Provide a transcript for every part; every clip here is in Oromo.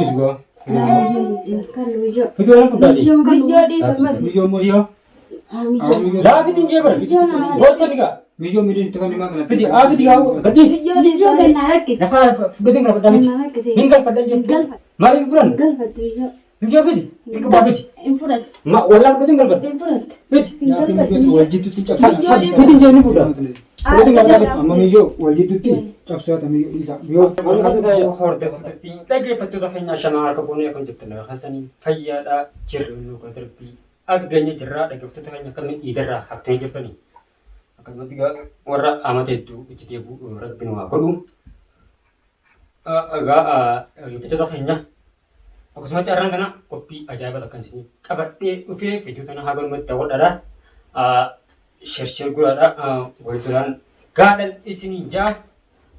Isgaa. Kan miyyoo. Fiduu waan fudhaati. Miyyoon kan Miyyoo dhiisa mali. Miyyoo immoo yoo. Miyyoo. Laa fidin jee bara. Boossa figaa. Miyyoo miidhaan itti kan himaa kana. Fidi haa fidi haa gadhiisi. Miyyoo Miyyoo dhiisa. gannaa rakkise. Lafa fudhatiin galfadhaa miti. Gannaa rakkise. Hin galfadhaa jettu. Galfadha. Maaliif furan? Galfattu miyyoo. Miyyoo fidi. Hin qabaa fidi. Hin fudhattu. Ma wallaa fudhatiin galfadha. Hin fudhattu. Fidi. Miyyoo wal jidduutti cabsaa. Fidin jee ni fuudha. Fudhatiin galfadhaa miti. Amma miyyoo wal jidduutti cabsaa miyyoo dhiisa. Miyyoo. Hordoftoota dhaggeeffattoota keenya shamaa harka fuunee akkam jirtan keessanii fayyaadhaa jirru nu darbii aggeenya jirraa dhaggeeffattoota keenya akkamiin dhiidarraa haftee jirtanii akkasumatti warra amata hedduu itti deebi'u rabbi nu haa godhu. Egaa dhaggeeffattoota keenya akkasumatti har'aan kana qophii ajaa'ibaa takkan isin qabadhee dhufee viidiyoo tana haga dhumatti daawwadhaadha. Share godhaadha wal duraan gaadhan isiniin ja'a.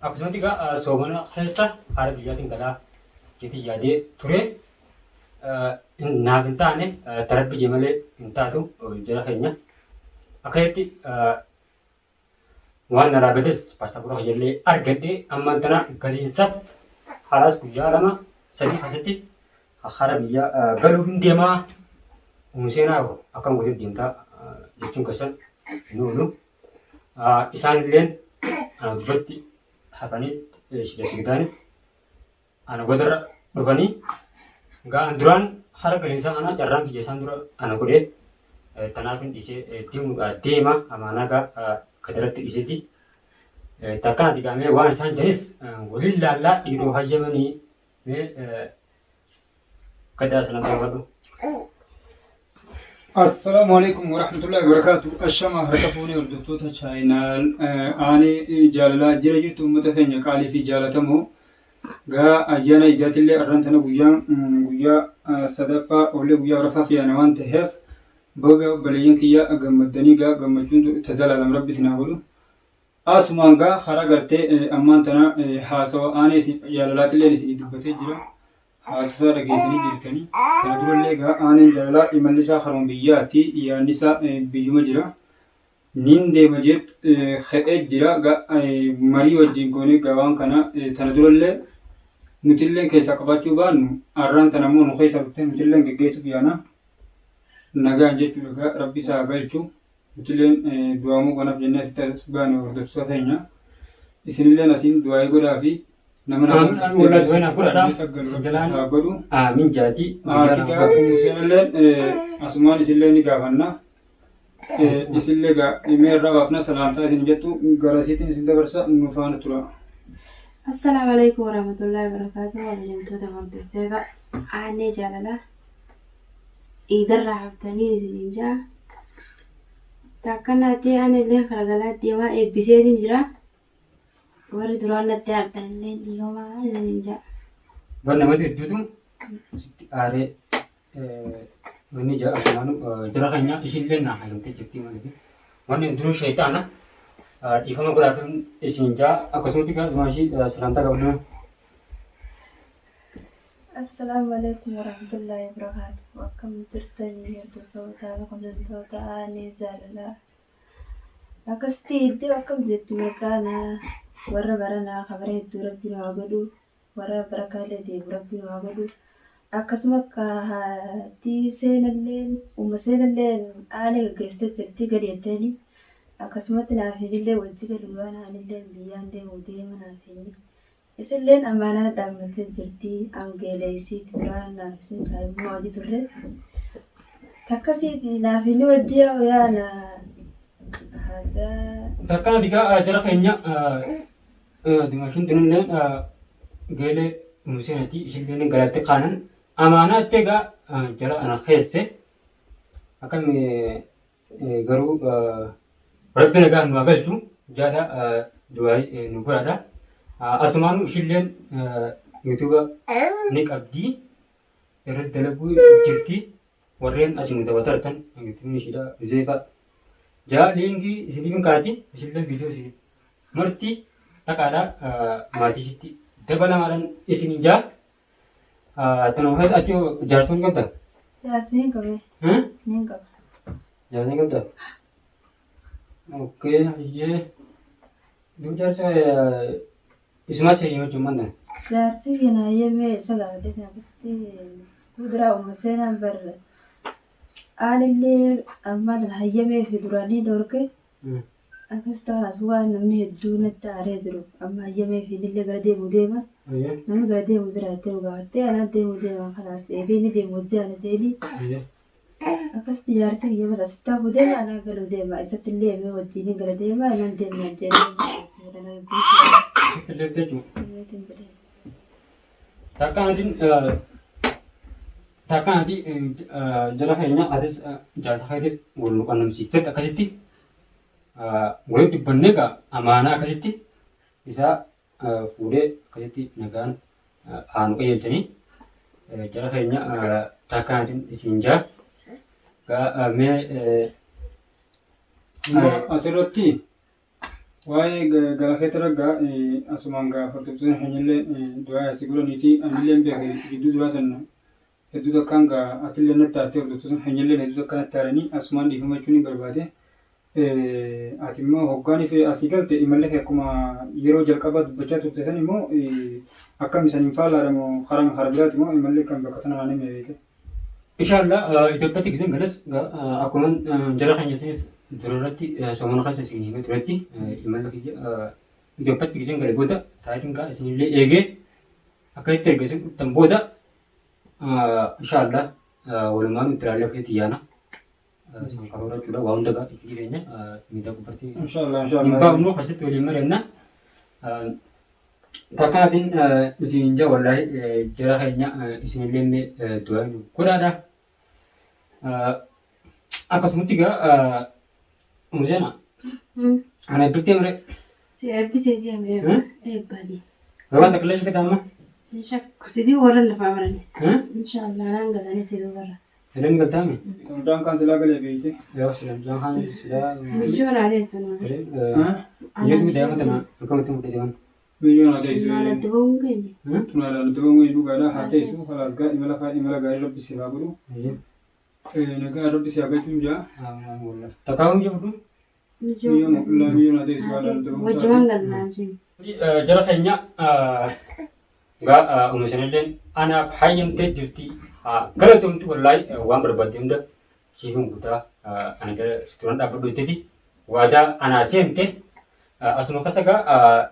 Akkasumatti egaa soomana keessa haala biyyaatiin galaa jeetii yaadee ture. Naaf hin taane tarabbi jee malee hin taatu jara keenya. Akkasitti waan na raagates paasapoora kiyyallee argadhee ammaan tana galiinsa haraas guyyaa 2 3 keessatti hara biyya galuu hin deemaa. Umuseenaa akkam gootee deemtaa jechuun keessan hin oolu. Isaan illeen ana dubbatti hafanii shidhatti gitaanii ana godarra dhufanii ga'an duraan hara galiinsaa kana carraan kiyya isaan dura ana godhee tanaaf hin dhiisee deemuudhaa deema amaanaa gaa kadaratti dhiiseeti. Takkaan gaamee waan isaan jedhanis waliin laallaa dhiiroo hayyamanii mee gadaa sana gaafadhu. Assalaamu alaikum warahmatullahi wabarakatuh. Ashama harka fuunee hordoftoota chaayinaal aanee jaalalaa jira jirtu uummata keenya qaalii fi jaalatamoo gaa ayyaana iddaatillee arran tana guyyaan guyyaa sadaffaa oollee guyyaa afuraffaa fi yaana waan ta'eef baga obboleeyyan kiyya gammaddanii gaa gammachuun tazalaalam rabbi isin haa godhu. Asumaan gaa karaa gartee ammaan tana haasawa aanee jaalalaatillee isin dubbatee jira. Haasasaa dhageessanii jirtanii. Kana durallee egaa aaneen jaalalaa imalli isaa karuma biyyaati. Yaadni isaa biyyuma jira. Nin deema jeet ka'ee jira. Marii wajjin goonee egaa waan kana tana durallee nutillee keessaa qabaachuu baannu arraan tana immoo nu keessaa dhuftee nutillee geggeessuuf yaana. Nagaan jechuudha egaa rabbi isaa haa galchu. Nutilleen du'aamuu kanaaf jennee asitti as baane hordoftoota keenya. Isinilleen asiin du'aayii godhaa fi nama Aamin aamin wallahi du'aa naaf godhadha. Isin jalaan haa godhu. Aamin jaati. Akidaa Museenilleen asumaan isillee ni gaafanna. Isillee gaa dhimee irraa baafna salaamtaa isin jettu garasiitiin isin dabarsa nu faana tura. Assalaamu alaikum warahmatullahi wabarakatuh. Kabajamtoota hordoftoota aanee jaalalaa iidarraa haftanii isiniin jaa. Takkanaatti ani illee karagalaa deemaa eebbiseetiin jira. Warri duraan natti aartan illee dhiifamaa isiniin jaa. Bar namatti hedduutu sitti aaree wanni jaa asumaanu jara keenya ishiillee naa hayyamtee jirti maaliif wanni hundinuu shayxaana dhiifama godhaaf isin jaa akkasumatti gaa dhumaa ishii salaamtaa qabdu. Assalaamu alaikum warahmatullahi wabarakatuh. Akkam jirtanii hordoftoota kabajamtoota aanee jaalalaa. Akkasitti iddoo akkam jirtu mirqaana warra baranaa kabara hedduu rabbi nu haa godhu warra barakaallee deemu rabbi nu haa godhu. Akkasuma akka haati seenalleen umma seenalleen aanee gaggeessitee jirti gadi jetteeni. Akkasumatti naaf hinillee wajji galu waan anillee biyyaan deemu deema naaf hinni. Isilleen amaanaa dhaammattee jirti angeeleeysiiti duraan naaf isin kaa'immaa hojii turre. Takkasiiti naaf inni wajji yaa'u yaana haga Takkaan digaa jara keenya dimaashin tunillee geelee museenati ishillee galatti kaanan amaanaa itti egaa jara ana keesse akkam garuu rabbi nagaan nu haa galchu jaadha du'aa nu godhadha. Asumaanuu ishilleen yuutuuba ni qabdi irratti dalaguu jirti warreen asii nu dabatartan yuutuubni ishiidha Huzeefa jaa liinkii isiniif hin kaati ishilleen viidiyoo isiniif marti dhaqaadha maatii ishiitti dabalamaadhaan isiniin jaa. Tanuma keessa achi jaarsoo ni qabda? Jaarsi ni qabe. Ni qaba. Jaarsa ni qabda? Okkee hayyee. Duu jaarsa isumaa si wajjin mantan? Jaarsi kiyya hayyamee isa gaafadhe akkasitti kuduraa uumma seenaan barre. Aanillee ammaan hayyamee fi duraanii dhorke akkas taas waan namni hedduu natti aaree jiru amma hayyamee fi illee gara deemu deema. Namni gara deemu jira jettee nu gaafattee anaan deemu deema kanaas eegee inni deemu hojii ana ta'ee akkasitti jaarsi kiyya bas asitti hafuu deema anaan galuu deema isatti illee himee wajjin gara deema anaan deema jedhee. Sitti illee jechuudha. Takka takka ati jara keenya atis jaarsa keetis wal nu qunnamsiistetti akkasitti walitti dubbannee egaa amaanaa akkasitti isaa fuudhee akkasitti nagaan haa nu qajeelchanii jara keenya takka ati isin jaa mee. Asirratti waa'ee gara keetti raggaa asumaan gaafa hordoftoonni keenyallee du'aa asii godhaniiti anillee beeku gidduu duraa sana hedduu takkaan gaa atillee natti aartee hordoftoonni keenyallee hedduu takka natti aaranii asumaan dhiifama jechuun ni barbaade. Ati immoo hoggaan ife asii galte imalli kee akkuma yeroo jalqabaa dubbachaa turte san immoo akkam isaniin faallaadha moo karaa karaa biraati moo imalli kan bakka tana naan hime beekte. Inshallah Itoophiyaatti giseen galas akkuma jara keenya isinis dura irratti soomana keessa isin himee turetti imala kiyya Itoophiyaatti giseen gale booda taayitiin gaa isinillee eegee akka itti erga isin dhuftan booda inshallah walumaan itti ilaalee akkasitti yaana. San karoora jechuudha waa hunda gaa itti jireenya miidhaa gubbaatti. Inshallah Hin inshallah. baafnu akkasitti waliin mari'anna. Takkanaatiin isin jaa wallaahi jara keenya isinillee mee du'aa nu godhaadha. Akkasumatti egaa Museena ana eebbiftee mire Si eebbisee deemee eebbadii. waan takka illee shakkata amma. Shakku sidii warra lafaa baranis. Inshaallah naan galanii siduu warra. Ileen galtaame? Mucaan kan silaa galee beekte. Yoo sila mucaan kaan silaa. Miyyoo naa teessu nama. Jedhu daa'ima tana akkamitti mudhate waan. Biyyoon haa teessu. Maalatti ba'uun keenya. Tunaalaan itti ba'uun dhugaadha haa teessu kalaas gaa imala kaa imala gaarii rabbi si haa godhu. Nagaa rabbi si haa galchuun jaa. Takkaa hundi fudhu. Biyyoon illaa biyyoon haa teessu haalaan itti ba'uun. Wajjumaan galmaamsin. Jara keenya gaa uumisanilleen anaaf hayyamtee jirti. Galatomtu wallaahi waan barbaadde hunda siif hin guutaa ana gara turan dhaabbadhu jetteeti. Waadaa anaa seente asuma keessa gaa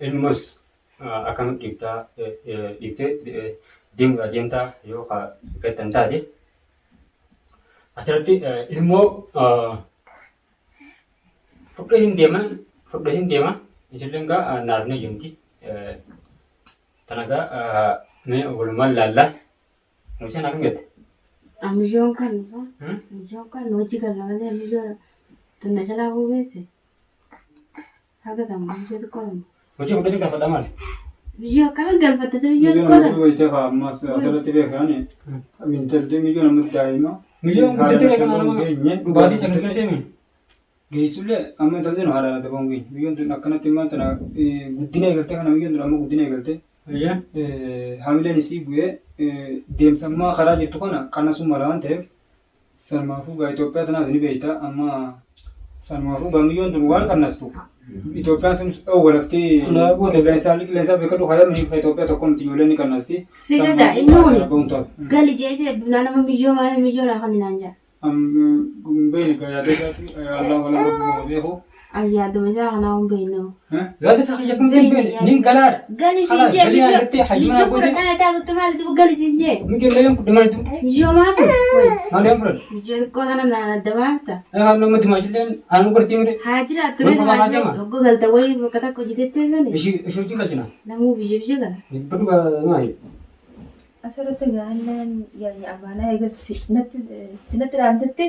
ilmos akkamitti dhiibtaa dhiibtee deemuudha deemtaa yoo gattan taate. Asirratti ilmoo fudhee hin deeman fudhee hin deema isilleen gaa naaf ni hayyamti. Tana gaa mee walumaan laallaa. Museen akkam jette? Amiyyoon kan amiyyoon kan hojii kan malee amiyyoon tunna jalaa buugeesse. Haga tamu biyyoo xiqqoo tamu. Hojii fudhate galfadha maali? Biyyoo akkamiin galfatte biyyoo Biyyoon xiqqoo amma tamu. wayitee haa ammas asirratti beekan intalli biyyoon amma daa'ima. Biyyoon guddatee kan nama dhugaatii sagal keessa himi. Geessullee amma intalli sun haadha laata ba'uun geenye. Biyyoon tun akkanatti immoo tana guddina eegaltee kana biyyoon tun amma guddina eegaltee hamileen isii bu'ee deemsa ammaa karaa jirtu kana qanasuu mala waan ta'eef sanumaafuu gaa Itoophiyaa tanaas ni beekta amma sanumaafuu gaa biyyoon tun waan qannastuuf Itoophiyaan sun dhowwa laftee qilleensaa qilleensaa beekatu hayamni Itoophiyaa tokko miti ijoolleen ni qannasti. Si gada inni wali gali jeesee nama miyyoo malee miyyoo naa kan naan jaa. Beeni gaa yaada isaati Allah wala rabbi beeku. Ayyaaduma isaa kanaa hin beekne. Yaada isaa kiyya kun hin beekne nin galaadha. Gali siin Kalaas jee galii miyyoo argattee hayyama miyyoo gootee. fudhadhaa taatutti maal dibu gali siin jee. Miyyoo illee fudhe maal dibu? Miyyoo maal kun? Maal yoon fudhadhu? Miyyoo xiqqoo kana naan adda baafta. Nama dimaashillee aannu godhatee mire. Haa jiraattu Wal reetu qabaa maashina deema. hoggoo galta wayii bakka takka hojjetettee sani. Ishii ishii wajjin galchina. Namuu biyya biyya gala. Dubbadhu maali? Asirratti gaa'elleen yaani amaanaa eegas sinatti dhaamtetti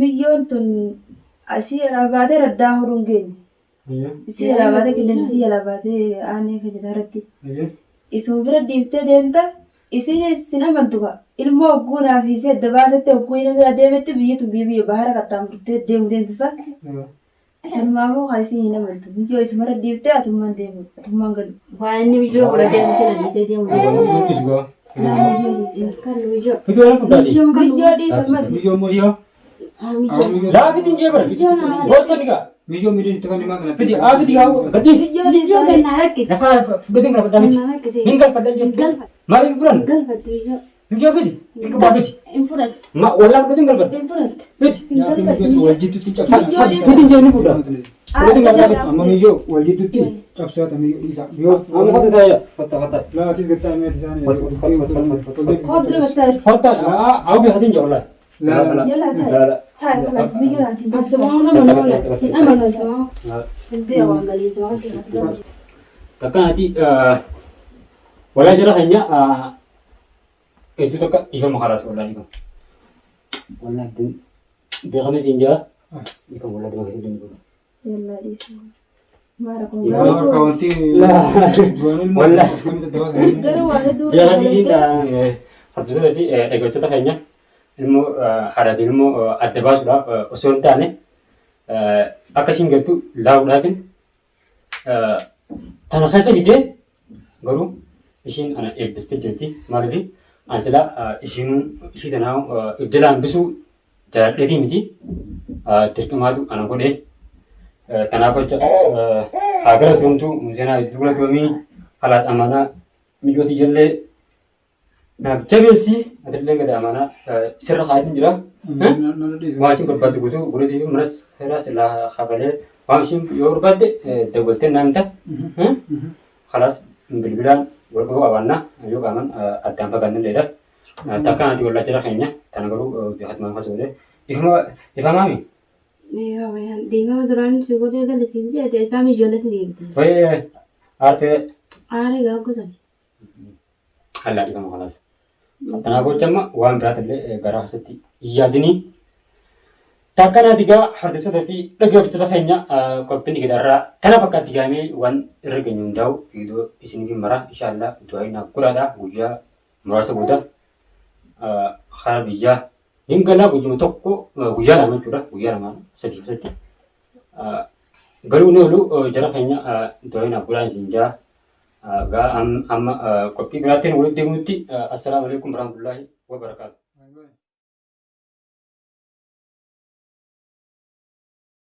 miyyoon tun asii alaa baatee raddaa hodhuun geenye. Isii alaa baatee qilleensi isii alaa baatee aanee fayyada irratti. Isuma bira dhiiftee deemta isiin sin amantu ka ilmoo hogguu naaf hiisee adda baasetti hogguu inni bira deemetti biyyi tun biyya biyya bahara qaxxaamurtee deemu deemtisa. Sanumaafuu haa isiin hin amantu. Biyyoo isuma irra dhiiftee atummaan deemu atummaan galu. Waa inni biyyoo fudhatee asitti lallisee deemu deema. Kan biyyoo. Biyyoo fudhate. Biyyoon kan Biyyoo dhiisa mali. Biyyoo immoo yoo. Biyyoo. Laafitiin jee bara. Biyyoo naa. Gosa ni gaa. Miyyoo miidhaan itti kan himaa kana. Fidi haa fidi haa gadhiisi. Miyyoo gannaa rakkise. Lafa fudhatiin galfadhaa miti. Gannaa rakkise. Hin galfadhaa jettu. Galfadha. Maaliif furan? Galfattu miyyoo. Miyyoo fidi. Hin qabaa fidi. Hin fudhattu. Ma wallaa fudhatiin galfadha. Hin fudhattu. Fidi. Hin galfattu. Wal jidduutti cabsaa. Fidi hin jeenni fuudha. Fudhatiin galfadhaa miti. Amma miyyoo wal jidduutti cabsaa miyyoo dhiisaa. Yoo Amma kottu taa'ee kottu kottu. laa atis gattaa mi'a isaanii. Kootu gattaa. Kottu haa ofi hatiin jaa wallaahi. Laa laa. Yalla Laa laa. taa'e kalas miyyoo naasin Asumaa nama nama hin amanu asumaa. Hin beeku waan galii asumaa. Takkaanati walaa jara keenya hedduu takka dhiifama kalaas walaa dhiifama. Walaa beekamee siin jira dhiifama walaa dhuma keessatti dhiifama. Yalla dhiisuu. Maara kun Yaa harka wanti du'aan ilmoo akkamitti dabaasa. garuu waa hedduu Beekamtiin hordoftoota fi dhaggeeffattoota keenya ilmoo haadhaa fi ilmoo adda baasuudhaaf osoo hin taane akka ishiin gattu laaluudhaafin tana keessa fidee garuu ishiin ana eebbistee jirti. Maaliif ani silaa ishiinuu ishii tanaa if jalaa hambisuu jaaladheetii miti. Dirqimaatu ana godhee kanaaf jecha haa galatoomtu seenaa hedduu galatoomii halaat amaanaa mijooti jallee naaf jabeessi atillee gad amaanaa sirra kaayatiin jira. Waan ishiin barbaaddu guutuu godhatii fi manas seeraas irraa kafalee waan ishiin yoo barbaadde dawwaltee naan himta. Kalaas bilbilaan wal quba qabaanna yoo qaaman addaan fagaannilleedha. Takka ati wallaa jira keenya tana garuu hatumaan fasoolee ifama ifamaami. Diimama duraan si godhee gale siin jedhe isaa miyyoonatti deemte. Wayii aartee Aaree gaa gosan. allaa dhifama kalaas. Kanaaf jecha amma waan biraatillee garaa keessatti hin yaadinii. Takka naati gaa hordoftoota fi dhaggeeffattoota keenya qophiin gidaarraa kana fakkaatti gaamee waan irra geenyu hundaa'u viidiyoo isiniif mara inshaallaa du'aa naaf godhaadha guyyaa muraasa booda karaa biyyaa hin galaa guyyuma tokko guyyaa lama jechuudha guyyaa lama sadii keessatti garuu ni oolu jara keenya du'aa naaf godhaa isin jaa gaa amma qophii biraatiin walitti deemuutti assalaamu alaikum warahmatullaahi wabarakaatu.